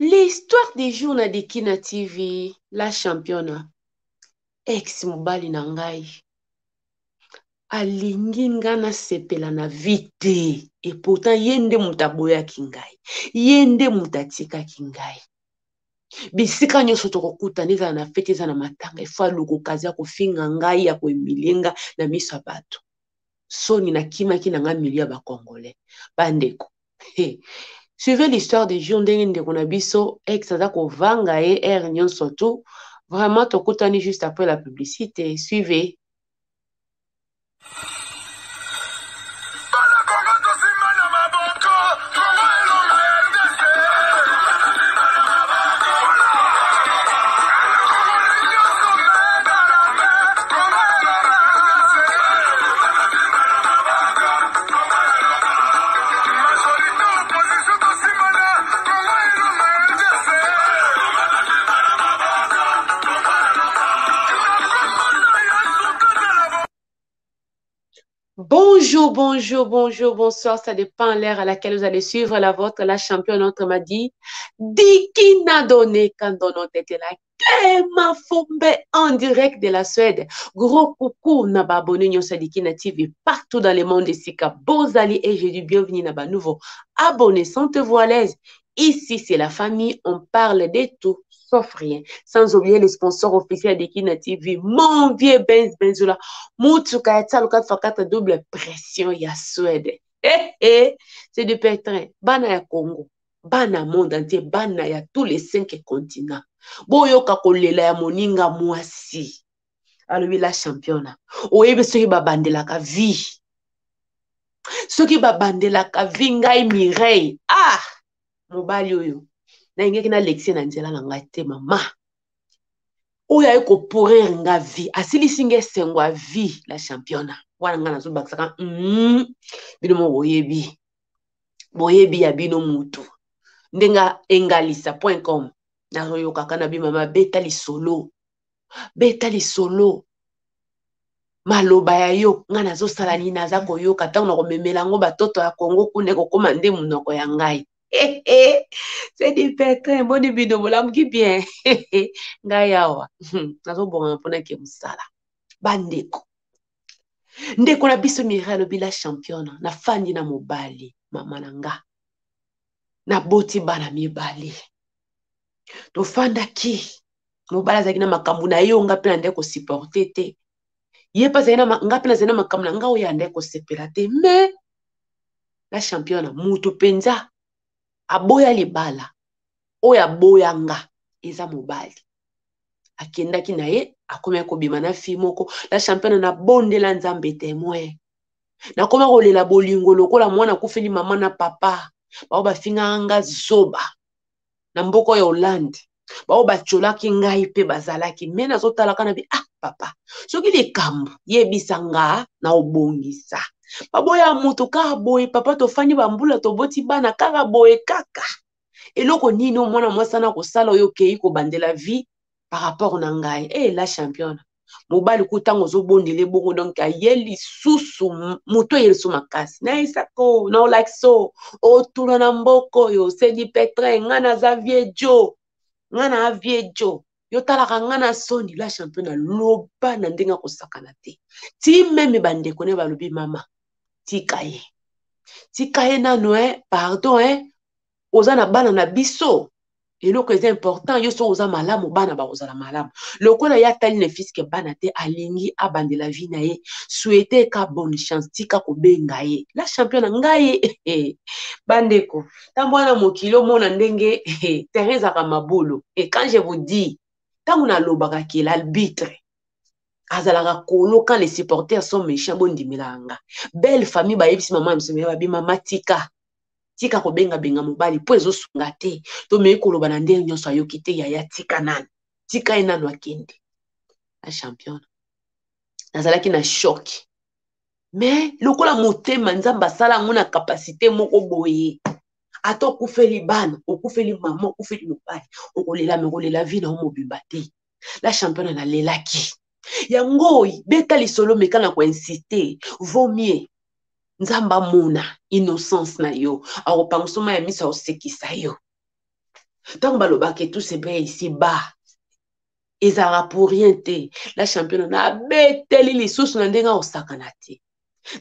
L'histoire du jour na Dikina TV, la championa, ex mobali na ngai alingi nga nasepela na vie te et pourtant ye nde moto aboyaki ngai, ye nde moto atikaki ngai. Bisika nyonso tokokutana, ezala na feti, ezala na matanga, ifo aluka okazi ya kofinga ngai, ya kohumilie nga na miso ya bato. Soni, nakimaki na ngai milieu ya ba Congolais. Bandeko, hey. Suivez l'histoire du jour ndenge ndeko na biso ex aza kovanga ye heure nyonso tout. Vraiment tokutani juste après la publicité. Suivez. Bana Congo tosimba na maboko, Congo elonga RDC. Bonjour, bonjour, bonjour, bonsoir. Ça dépend l'heure à laquelle vous allez suivre la vôtre, la championne, notre m'a dit. Dikina donné quand on était là. Kema Fombe en direct de la Suède. Gros coucou na ba abonné nyonso ya Dikina TV partout dans le monde esika bozali et je dis bienvenue na ba nouveau abonnés. Sentez-vous à l'aise. Ici, c'est la famille, on parle de tout sauf rien. Sans oublier le sponsor officiel de Dikina TV, mon vieux Benz Benzola. Mutuka ya talo 4x4 double pression ya Suède. Eh eh, c'est du pétrin. Bana ya Congo, bana monde entier, bana ya tous les 5 continents. Boyoka kolela ya moninga mwasi. Alobi la championa. Oyebi soki babandelaka vie. Soki babandelaka vie ngai Mireille. Ah, mobali oyo. Nalingaki nalekisi na nzela na ngai te mama. Oyo aye koporer nga vie, asilisi nga esengo ya vie la championa. Wana nga nazobakisaka bino moko boyebi. Boyebi ya bino mutu. Ndenge engalisa point com. Nazoyokaka na bino mama beta lisolo. Beta lisolo. Maloba ya yo nga nazosala nini, naza koyoka ntango nakomemela yango batoto ya Congo kuna ekokoma nde monoko ya ngai. C'est du pétrin, boni bino bolamuki bien. Ngai awa nazobongama mpona ke mosala. Bandeko, ndeko na biso Mireille alobi la championne, nafandi na mobali mama na nga, naboti bana mibale, tofandaki. Mobali azalaki na makambo na ye oyo nga mpe na ndeko supporter te, ye mpe azalaki na nga mpe nazali na makambo na nga oyo ya ndeko sepela te. Mais la championne, mutu mpenza aboya libala oyo aboya nga eza mobali. Akendaki na ye, akomaki kobima na fille moko. La championne, nabondela Nzambe témoin, nakoma kolela bolingo lokola mwana akufeli mama na papa. Bao bafingaka nga zoba na mboka ya Hollande, bao batiolaki ngai mpe bazalaki me nazotalaka na bi, ah papa, soki likambo yebisa nga na obongisa. Baboya moto kaka boye papa, tofandi bambula toboti bana kaka boye kaka. Eloko nini oyo mwana mwasi ana kosala oyo okei kobandela vie par rapport na ngai? Eh, la championne, mobali ku ntango ozobondela ebongo, donc aye lisusu moto aye lisusu makasi. Nayebisako, na olakisa o, otuna na mboka oyo, c'est du pétrin, nga naza vieux Joe, nga na vieux Joe. Yo talaka nga na soni. La championne aloba na ndenge akosakana te. Ti meme bandeko ne balobi mama, tika ye. Tika ye nano, hein, pardon, hein. Oza na bana na biso. Eloko eza important, yo soki oza malamu, bana bakozala malamu. Lokola ye atali ne fiske bana te, alingi abandela vie na ye. Souhaiter ka bonne chance, tika kobenga ye. La championne ngai, bandeko, ntango wana mokili omona ndenge terrain ezalaka mabulu. Et quand je vous dis, ntango nalobaka ke l'arbitre azalaka kolo quand les supporters sont méchants, bondimela nga. Belle famille bayebisi mama miso, babi mama tika. Tika kobenga benga mobali po ezosunga te. Tomei koloba na ndenge nyonso ayoki te, yaya tika nani. Tika ye nanu akende. La championne. Nazalaki na choc. Mais lokola motema Nzambe asala yango na capacité moko boye. Ata okufeli bana, okufeli mama, okufeli mobali, okolela me okolela vie na yo mobimba te. La championne nalelaki. Yango beta lisolo meka na koinsiste, vaut mieux Nzambe amona innocence na yo, akopangusoma ya miso akosekisa yo. Ntango balobaka tout se paye ici bas, ezalaka pour rien te. La championne nabeteli lisusu na ndenge akosakana te.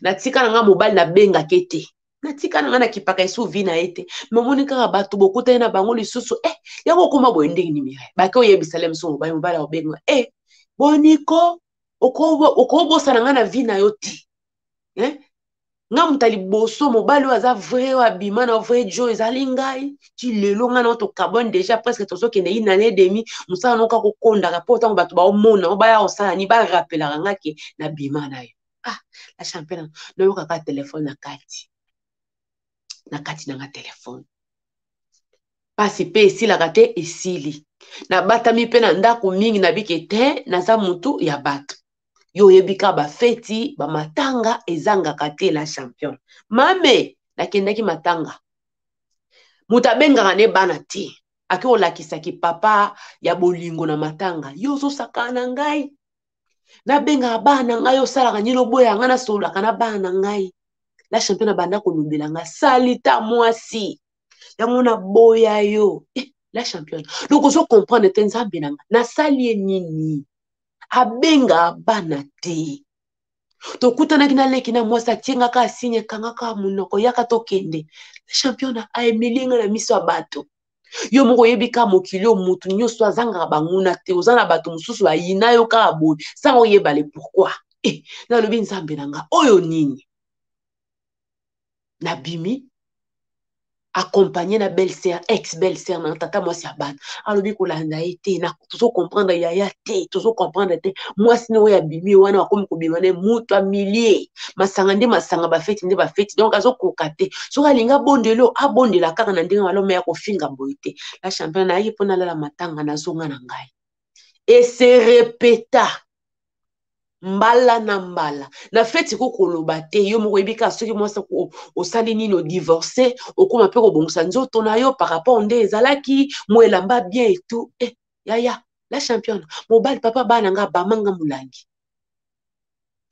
Natika na nga mobali nabengaki te, natika na nga nakipaka esu vi na ye te. Me omoni kaka bato bokutani na bango lisusu, eh, yango okoma boye ndenge nini? Mireille bake oyebisa le mosusu mobali, mobali akobenga, eh, boniko okobosana nga na vi na yo te, eh? Nga moto ya liboso mobali oyo aza vrai, oyo abima na vrai jo ezali ngai. Ti lelo ngai nao tokabwani déjà presque tozokende une année demi. Mosala noka kokondaka mpo ntango bato baomona o baya kosala ni barapelaka nga ke nabima na yo. Ah, la championne, nayokaka telefone na kati, na kati na nga telefone mpasi mpe esilaka te, esili. Nabatami mpe na ndako mingi, nabiki te, naza motu ya bato. Yo oyebi kaka bafeti bamatanga ezangaka te. La championne, mame, nakendaki matanga, moto abengaka ne bana te, ake olakisaki papa ya bolingo na matanga. Yo ozosakana na ngai, nabengaka bana na ngai, osalaka nini? Oboya ngai nasololaka na bana na ngai. La championne abanda kolobela ngai salita mwasi yango, naboya yo, eh, la championne. Donc ozo comprendre te, nzambe na ngai, nasali ye nini? Abenga bana te. Tokutanaki na leki na mwasi, atiengaka asigne, ekangaka monoko, yaka tokende. Championne aemilie nga na miso ya bato. Yo moko oyebi kaka mokili oyo, motu nyonso azangaka banguna te. Oza na bato mosusu bayina yo kaka boye sans oyeba le pourquoi. Eh, nalobi nzambe na nga, oyo nini? Nabimi accompagné na belle sœur, ex belle sœur na tata mwasi ya bana. Alobi kolanda ye te, tozo comprendre yaya te, tozo comprendre te. Mwasi ne oyo abimi wana, akomi kobima ne mutu amilie masanga nde masanga, bafeti nde bafeti, donc azokoka te. Soki alingi abondela, oyo abondela kaka na ndenge malamu ya kofinga boye te. La championne, nayaki mpo nalala matanga, nazonga na ngai. Ese repeta mbala na mbala na feti ko koloba te. Yo moko oyebi kaka soki mwasi osali nini, odivorce, okóma mpe kobongisa nzoto na yo par rapport nde ezalaki mo elamba bien et tout. Eh, yaya, la championne, mobali papa bana nga abamba nga molangi,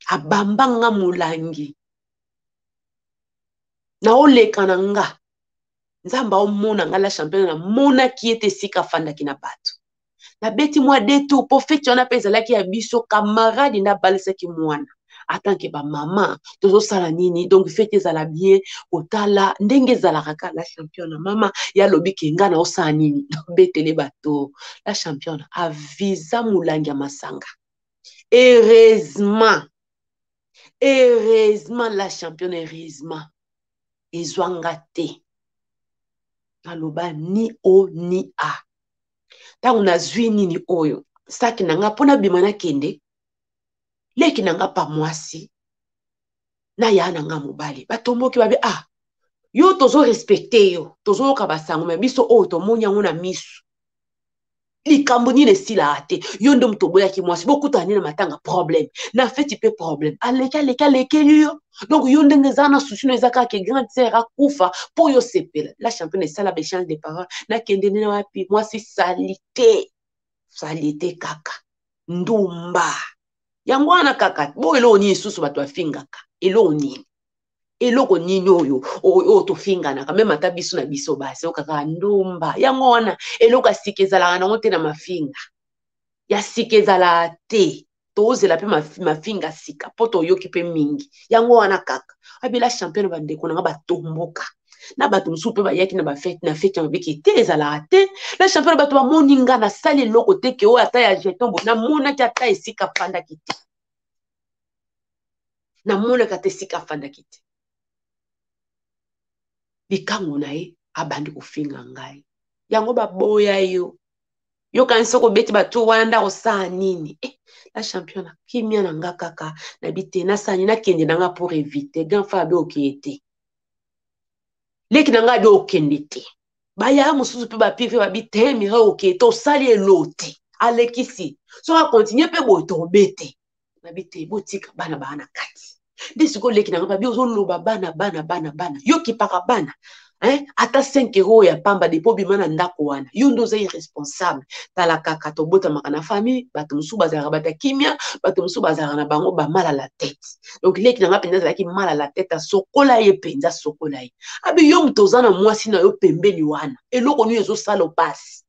abamba nga molangi, naoleka na nga. Nzambe aomona nga. La championne, namonaki ete esika afandaki na bato, nabeti mwa detour mpo feti wana mpe ezalaki ya biso camarade nde abalisaki mwana. Atanke bamama tozosala nini, donc feti ezala bien kotala ndenge ezalaka kaka. La championne, mama ye alobi ke nga naosala nini, nabetele bato. La championne, avisa molangi ya masanga. Heureusement, heureusement, la championne, heureusement ezwanga te. Naloba ni o ni a. Ntango nazwi nini oyo saki na nga mpo nabima, nakende leki na nga pa mwasi na ya na nga mobali batomboki, babi: ah, yo tozo respecte yo, tozoyoka basango me biso oyo tomoni yango na misu. Likambo nini esilaka te? Yo nde moto oboyaki mwasi, bokutana nini na matanga? Problème na feti mpe problème, aleki aleki alekeli yo. Donc yo ndenge eza na susi no, eza kaka ke grande sœur akufa mpo yo sepela. La championne, esala baéchange de parole, nakende nde wapi? Mwasi salite, salite kaka, ndumba yango wana kaka bo. Eloko nini lisusu bato bafingaka? Eloko nini? Eloko nini oyo oyo tofinganaka? Meme ata biso na biso basi, oyo kaka ndumba yango wana. Eloko ya sika ezalaka nango te na mafinga ya sika ezalaka te. Tozela mpe mafinga sika mpo toyoki mpe mingi yango wana kaka. Abela champion, bandeko na nga batomboka na bato mosusu mpe bayaki na bafete, na fete ya mabiki te, ezalaka te. La champion, bato bamoni nga nasali eloko te ke oyo ata ya jeton boye, namonaki ata esika afandaki te, namonaka ata esika afandaki te. Likango na ye abandi kofinga ngai, yango baboya yo. Yoka, soki obeti batour wana nde akosala nini? Eh, la championne, kimia na nga kaka nabi te, nasala nini? Nakende na nga pour éviter grand frère abe okeye te, leki na nga abe okende te, baya mosusu mpe bapive babi te, mira okeye te, osali elo te, alekisi, soki akontinue mpe boye tobe te. Nabi te, botika bana baa na kati nde sikoyo. Leki na nga babi ozoloba bana bana bana bana, yo kipaka bana. Hein? Ata 5 euro ya pamba depo obima na ndako wana, yo nde oza irresponsable. Tala kaka, tobotamaka na famille, bato mosusu bazalaka bato ya kimia, bato mosusu bazalaka na bango ba mal à la tête. Donc leki na nga mpenza azalaki mal à la tête, asokola ye mpenza, asokola ye. Abi yo moto oza na mwasi na yo pembeni wana, eloko nini ezosala opasi?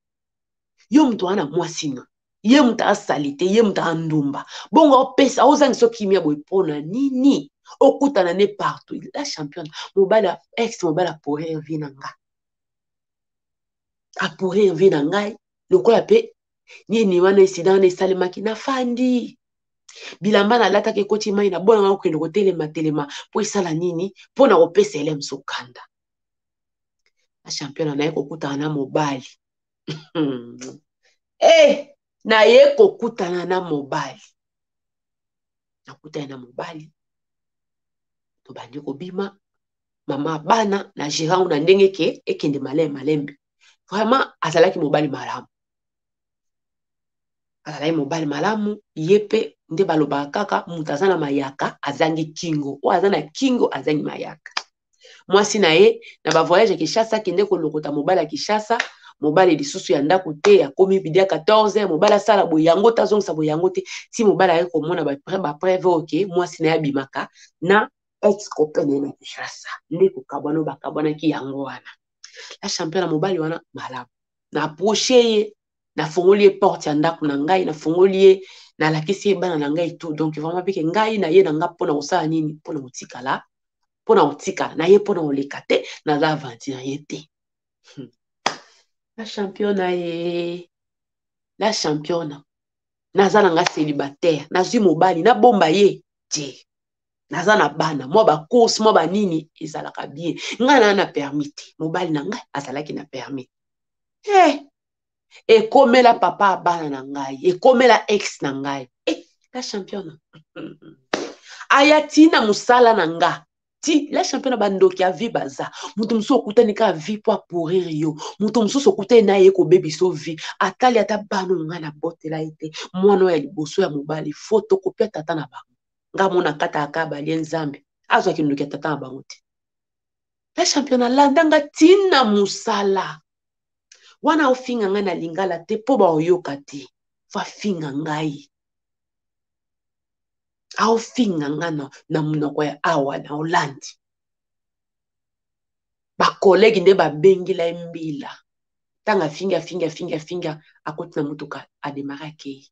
Yo moto wana mwasi na ye moto asali te, ye moto andumba, bongo opesa ozangisa kimia boye mpo na nini? Okutana ne partout. La championne, mobali ex mobali apourrir vie na nga, apourrir vie na ngai lokola mpe nini wana esida wana esalemaki, nafandi bilamba nalataki ekoti mai na bona nga kokende kotelema telema mpo esala nini, mpo na kopesa ele mosokanda. La championne, naye kokutana na mobali. Eh, naye kokutana na mobali, nakutani na mobali, tobandi kobima, mama bana na gérant na ndenge ke ekende malembe malembe. Vraiment azalaki mobali malamu, azalaki mobali malamu. Ye mpe nde balobaka kaka moto aza na mayaka azangi kingo, oyo aza na kingo azangi mayaka. Mwasi na ye na bavoyage ya Kinshasa, akende kolokota mobali ya Kinshasa, mobali lisusu ya ndako te, akomi bidi ya 14, mobali asala boye yango te, azongisa boye yango te, ti mobali aye komona bapreuve oyo ke mwasi na ye abimaka na ex copain na ye na Kinshasa. Nde kokabwana bakabwanaki yango wana. La champion, na mobali wana malamu, na approche ye, nafongoli ye porte ya ndako na ngai, nafongoli ye, nalakisi ye bana na ngai tout. Donc vraiment peke ngai na ye na nga mpona kosala nini, mpona kotikala, mpona kotikala na ye, mpona koleka te, naza aventurier te. La championa ye, la championa, naza na nga célibataire, nazwi mobali, nabomba ye te, naza na bana, mwa bacourse mwa banini ezalaka bien. Ngai naa na permis te, mobali na ngai azalaki na permis. Eh, ekomela papa ya bana na ngai, ekomela ex na ngai. Eh, la championne aya ntina mosala na nga ti. La championne, bandoki ya vie baza. Moto mosusu okutani kaka vie mpo apourrir yo, moto mosusu okutani na ye kobebisa vie. Atali ata bana oyo ngai nabotela ye te, mwana oyo ya liboso ya mobali, photocopie ya tata na bango. Nga mona kata balie Nzambe azwaki ndoki ya tata na bango te. La championne alanda nga ntina mosala wana, ofinga ngai na lingala te mpo baoyoka te, fafinga ngai, aofinga nga na monoko ya awa na Hollande. Bacollègue nde babengela ye mbila. Ntango afingi, afingi, afingi, afingi, akoti na motuka, adémarrer, akei.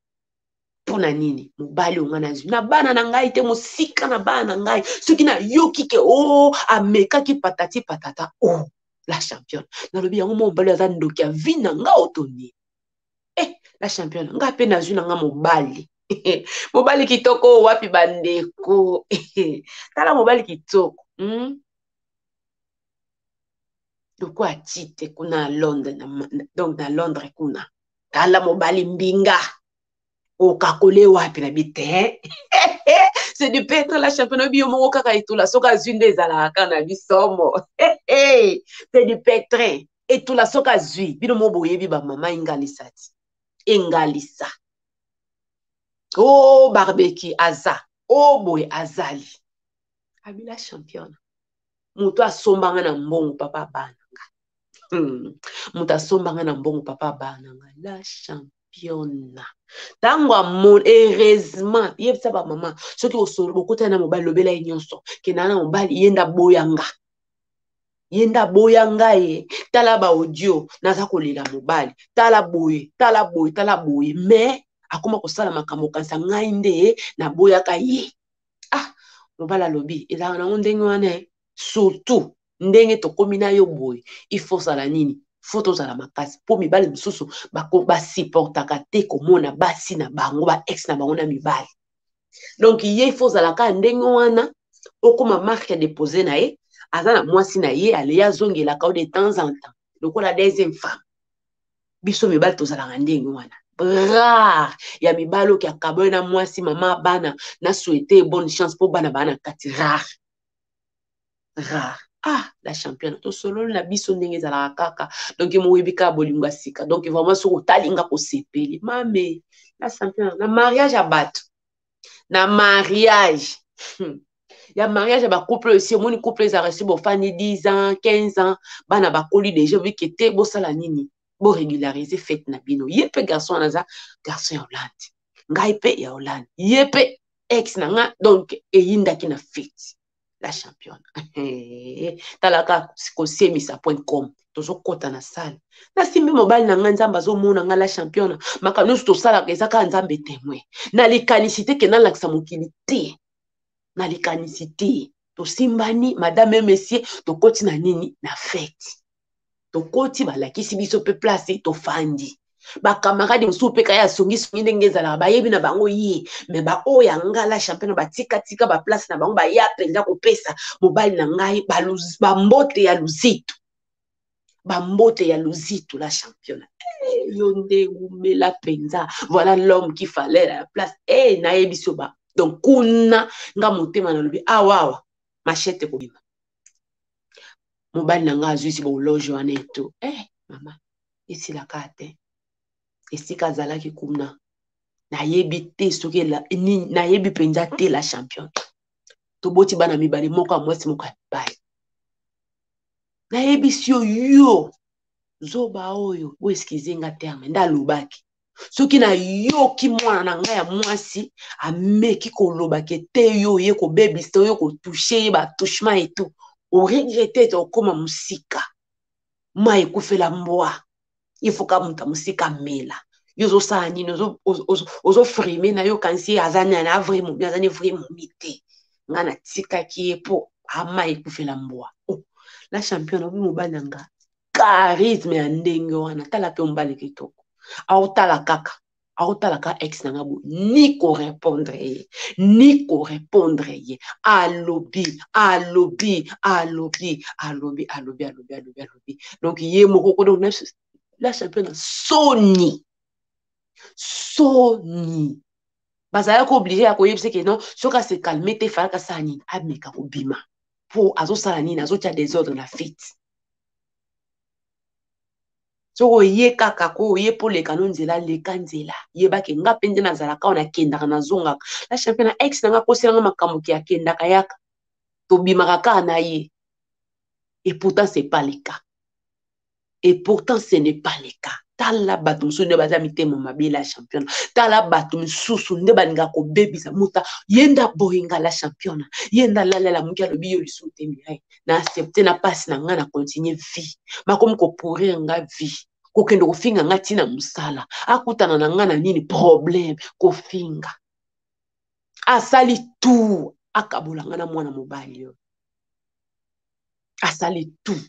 Mpo na nini? Mobali oyo ngai nazwi na bana na ngai te, mosika na bana na ngai, soki nayoki ke o oh, amekaki patati patata. O oh, la championne, nalobi yango, mo mobali aza ndoki ya vie na nga otoni. Eh, la championne, nga mpe nazwi na nga mobali, mobali kitoko. Wapi bandeko? Tala mobali kitoko, Lokola tite kuna na Londres, donc na Londres kuna. Tala mobali mbinga okakole wapi na bi te. C'est du Petre, la championne. Oyebi yo moko kaka etula soki azwi nde ezalaka kaka na bisomo. C'est du Petre, etula soki azwi, bino mo boyebi bamama engalisa ti engalisa. O oh, barbeki aza o oh, boye azali abila. Championne, moto asombanga na mbongo papa bana nga, Moto asombanga na mbongo papa bana nga. La championne, ntango amoni, heureusement yebisa bamama, soki bokutani na mobali, lobela ye nyonso. Kendaka na mobali, ye nde aboyanga, ye nde aboya ngai ye. Tala baaudio, naza kolela mobali, tala boye, tala boye, tala boye, mais akoma kosala makambo okanisa ngai nde naboyaka ye. Ah, mobali alobi ezalaka nango ndenge wana, surtout ndenge tokomi na yo boye, il faut osala nini, faut tozala makasi, mpo mibali mosusu basupportaka te komona basi na bango, ba ex na bango na mibali. Donc ye il faut ozala kaka ndenge wana, okóma marque déposée na ye. Aza na mwasi na ye, aleya azongelaka o de temps en temps lokola deuxième femme. Biso mibali tozalaka ndenge wana. Rare ya mibali oyo akaboye na mwasi mama bana na souhaite bonne chance mpo bana baa na kati. Rare, rare. Ah, la championne, tosololi na biso ndenge ezalaka kaka. Donc moyebi kaka bolingo ya sika. Donc vraiment soki otali nga kosepeli mame. La championne, na mariage ya bato, na mariage. Ya mariage ya bacouple oyo, esi omoni couple ezalaka esi bofandi 10 ans, 15 ans, bana bakoli deja, obike te, bosala nini? Borégulariser fête na bino. Ye mpe garçon wana aza garçon ya Hollande, ngai mpe ya Hollande, ye mpe ex na nga. Donc eyindaki na fête, la championne. Talaka kosemisa.com. Tozokɔta na salle, nasimbi mobali na ngai. Nzambe azomona ngai, la championne. Makambo nyonso tosalaka eza kaka Nzambe témoin. Na likanisi te ke nalakisa mokili te, na likanisi te. Tosimbani, madame et monsieur, tokoti na nini, na fête. Tokoti, balakisi biso mpe place tofandi. Bakamarade mosusu mpe kaya asongisongi ndenge ezalaka, bayebi na bango ye. Me baoyo ya nga, la championne, batikatika baplace na bango, baya mpenza kopesa mobali na ngai bambote ya luzitu, bambote ya luzitu. La championne, hey, yo nde umela mpenza. Voilà l'homme qui fallait la place. Hey, nayebi so ba donc kuna nga motema nalobi awa awa machete kobima. Mobali na nga azwisi baologe wana eto. Eh, mama, esilaka te. Esika azalaki kuna, nayebi te soki nini, nayebi mpenza te. La championne, toboti bana mibale, moko ya mwasi, moko ya mibali. Nayebisi yo, yo zoba oyo, boexcuser nga terme, nde alobaki soki nayoki mwana na ngai ya mwasi ameki koloba ke te, yo oye kobebisa, oyo kotoucher ye, batouchement eto oregretter ete okóma mosika. Mai ekufela mbwa, ifoka moto ya mosika amela. Yo ozosala nini? Ozofrimer na yo, kanisi ye aza nani? A vrai momi, aza ni vrai momi te. Ngai natikaki ye mpo amai ekufela mbwa. Oh, la championne, obi mobali na nga charisme ya ndenge wana. Tala mpe mobali kitoko, aotala kaka, aotala kaka ex na nga boye, ni korépondre ye, ni korépondre ye. Alobi, alobi, alobi, alobi, alobi, alobi, alobi, alobi. Donc ye moko ko. Donc la championne, soni, soni. Bazalaki obligé ya koyebisa ke non, soki ase calme te, falaka asala nini? Ameka kobima. Mpo azosala nini? Azotia désordre na fête. Soki oye kaka ko oye mpo leka no nzela, leka nzela, yebake nga mpe nde nazalaka awa, nakendaka, nazongaka. La championne, ex na nga akoselanga makambo ke akendaka yaka, tobimaka kaka na ye. Et pourtant c'est pas le cas, et pourtant ce n'est pas le cas. Tala bato mosusu nde baza mitema mabe, la championne. Tala bato misusu nde balingaka kobebisa moto. Ye nde aboyinga, la championne. Ye nde alalela moki, alobi yo lisusu te. Mirai na accepte na mpasi na ngai, na continue vie. Bakomi kopourrir nga vie, kokende kofinga nga ntina mosala, akutana na nga na nini, problème, kofinga. Asali tout akabola nga na mwana mobali oyo, asali tout.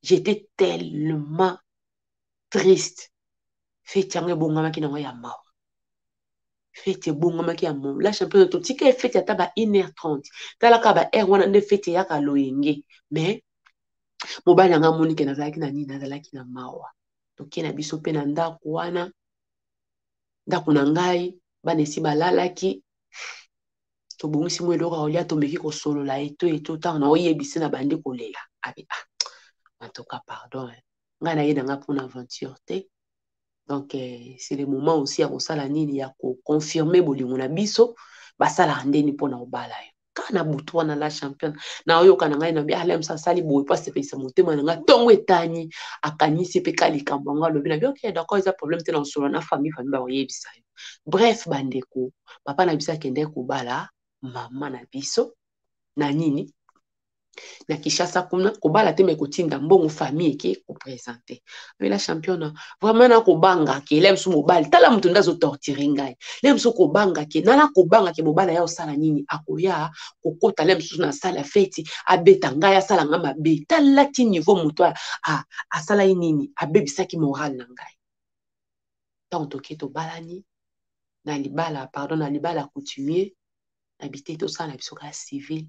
J'étais tellement triste. Feti yango ebongamaki nango ya mawa, feti ebongamaki ya mawa, la championne. Totika ye feti ata ba 1 heure 30. Talaka ba heure wana nde feti eyaka loyenge. Mais mobali yanga amonike nazalaki na nini, nazalaki na mawa. Toke na biso mpe na ndako wana, ndako na ngai, bana esi balalaki. Tobongisi mwa eloko ya kolia, tomeki kosolola eto eto. Ntango na oyebisi, na bandi kolela. Abi ah, en tout cas pardon, hein. Ngai naye na nga mpona aventure te. Donc c'est le moment aussi ya kosala nini, ya koconfirmer bolingo na biso. Basalaka ndeni mpona kobala yo kaka na butu wana? La championne, naoyoka na ngai na bi alemsa asali boye mpo asepelisa motema na ngai. Ntongo etani, akanisi mpe ka likambo yango, alobi na bi ok, d'accord, eza problème te, na kosolola na famille, famille bakoyebisa yo. Bref, bandeko, papa na biso akendeki kobala mama na biso na nini, na Kinshasa kuna. Kobala te, me kotinda mbongo, famille eke koprésenter. La championne, vraiment nakobanga ke le mosu mobali, tala moto nde azotorturer ngai. Le mosu kobanga ke nana, kobanga ke mobali aya kosala nini, akoya kokota le mosusu na sala ya feti, abeta ngai, asala ngai mabe. Tala ti niveau moto asalaki nini, abebisaki morale na ngai. Ntango toke, tobalani na libala, pardon, na libala coutumier. Na bite tosala na biso kaka civil,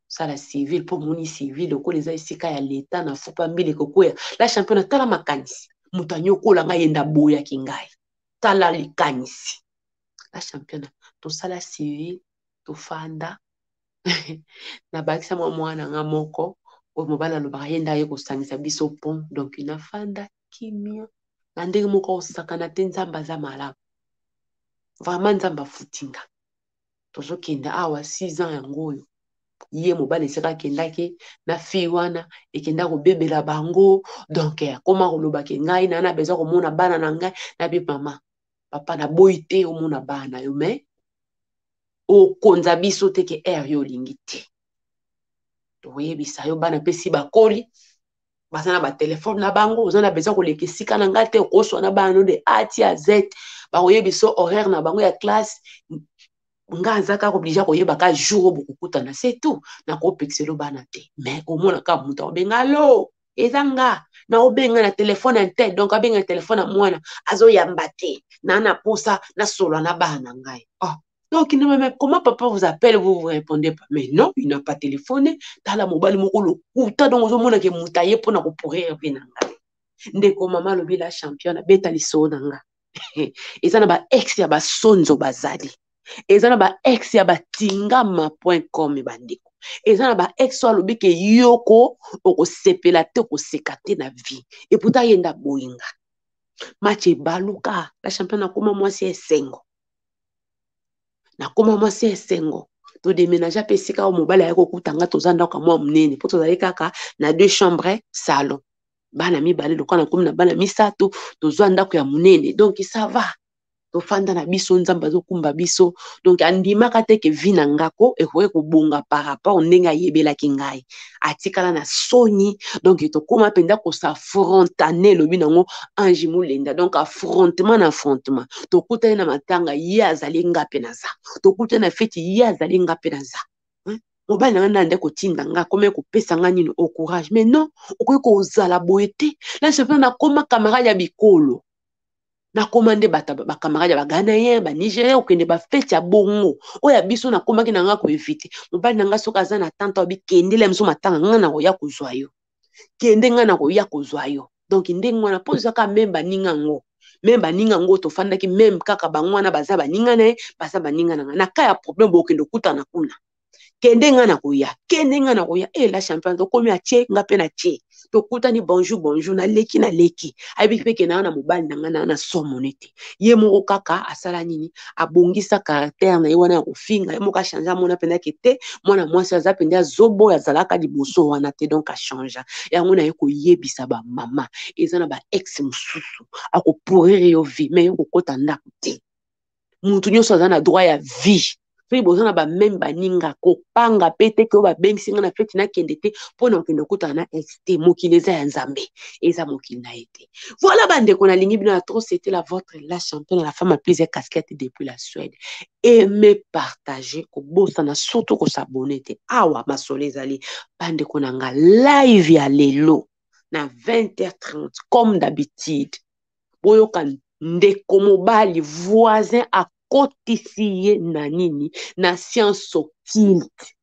sala civil mpo moni civil lokola eza esika ya leta na fupa mbili ekokwea. La championne, tala makanisi moto anyokola ngai, ye nde aboyaki ngai. Tala likanisi, la championne. Tosala civil, tofanda, nabakisa mwa mwana nga moko oyo mobali alobaka ye nde aye kosangisa biso pont. Donc nafanda kimia na ndenge moko osakana te. Nzambe aza malamu, vraiment Nzambe afuti nga. Tozokende awa 6 ans yango oyo. Ye mobali esika akendaki na fille wana ekenda kobebela bango, donc akoma koloba ke ngai na na besoin komona bana na ngai. Nabi mama, papa, naboyi te omona bana na yo, mais okonza biso te ke heure yo olingi te. Tokoyebisa yo bana mpe si bakoli, baza na batelefone na bango, oza na besoin koleka esika na ngai te, okoswa na bana no de A ti a Z, bakoyebisa horaire na bango ya classe. Nga aza kaka oblige koyeba ka jour oyo bokokutana, c'est tout. Nakopekiselo bana te, mais omona kaka moto akobenga alo, eza nga naobenga na telefone ya te, donc abenga na telefone ya mwana azoyamba te, na na posa nasolola na bana na ngai. Oh. Donc, non, mais comment papa vous appelle, vous vous répondez pas? Mais non, il n'a pas téléphoné. Tala mobali moko lokuta, donc ozomona ke moto aye mpona kopourrir vie na ngai. Ndeko mama alobi la championne, abeta lisolo na nga. Eza na ba ex ya basonzo bazali. Eza na ba ex ya batingama.com bandeko. Eza na ba ex oyo alobi ke yoko okosepela te, okoseka te na vie. Et pourtant ye nda boyinga. Match ebaluka, la championne akoma mwasi ya esengo. Nakoma mwasi ya esengo. Todeménage mpe esika oyo mobali ayaki kokuta nga, toza ndako ya mwa monene mpo tozali kaka na deux chambres, salon, bana mibale. Lokola nakomi na bana misato, tozwa ndako ya monene, donc ça va, tofanda na biso, Nzambe azokumba biso. Donc andimaka te ke vie na ngako ekoki kobonga par rapport ndenge ayebelaki ngai, atikala na soni. Donc tokóma mpenza kos'affronter, elobi nango Ange Molenda, donc affrontement na affrontement. Tokutani na matanga, ye azali, nga mpe naza. Tokutani na feti, ye azali, nga mpe naza. Mobali na ngai nde kotinda nga, akomi kopesa nga nini au courage, mais non, okoki kozala boye te. La champion, nakoma camarade ya bikolo, nakoma nde bato bacamarade ya baghanéen, banigérien, okende bafeti ya bongo oyo ya biso nakomaki na nga koéviter. Mobali na nga soki aza na tante, obi kendela miso matanga, nga na koya kozwa yo, kende, nga na koya kozwa yo. Donc ndenge wana, mpo ezwaka même baninga yango, même baninga yango tofandaki, même kaka bango wana baza baninga na ye, baza baninga na nga. Na ka ya problème, bokende okutana kuna, kende, nga na koya, kende, nga na koya. E la champion, tokomi, atie nga mpe na tie, tokutani, bonjour bonjour, naleki naleki, ayebi mpe ke naa na mobali na nga naa na somone te. Ye moko kaka asala nini, abongisa caractère na ye wana ya kofinga. Ye moko achange, amona mpenza ke te, mwana mwasi aza mpenza azoboya, azalaka liboso wana te, donc achange yango. Na ye koyebisa bamama, eza na baex mosusu akopourrir yo vie, mais yo kokɔta ndako te. Mutu nyonso aza na droit ya vie. Soki boza na bameme baninga, kopanga mpe te ke oyo babengisi nga na feti nakende te mpo na kokende kokutana na ex te. Mokili eza ya Nzambe, eza mokili na ye te. Voilà bandeko, nalingi bino ya trop. C'était la votre la championne, la femme à plusieurs casquettes depuis la Suède. Aimez, partager, kobosana surtout kos'abonner te. Awa masolo ezali, bandeko na nga. Live ya lelo na 20h30 comme d'habitude, boyoka ndeko mobali voisin akotisi ye na nini, na science occulte.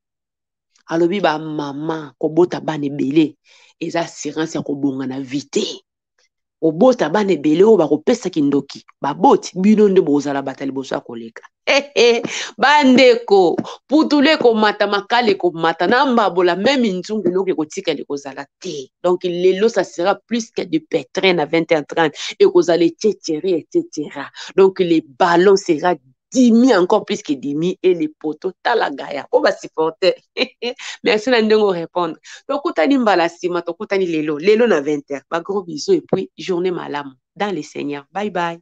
Alobi bamama, kobota bana ebele eza assurance ya kobonga na vie te. Kobota bana ebele oyo bakopesa kindoki, baboti bino nde bozala bato ya liboso ya koleka. Bandeko, putulu ekomata, makala ekomata na mbabola, même nzungu, eloko ekotikala ekozala te. Donc lelo ça sera plus que de pétrin na 20h30, ekozala etc etc. Donc les ballons sera dimi, encore plus que dimi, et les poteaux. Tala gaya oyo basupporter. Merci na ndenge orépondre. Tokutani mbala nsima, tokutani lelo lelo na 20h. Bagros bisous et puis journée malamu dans le Seigneur. Bye bye.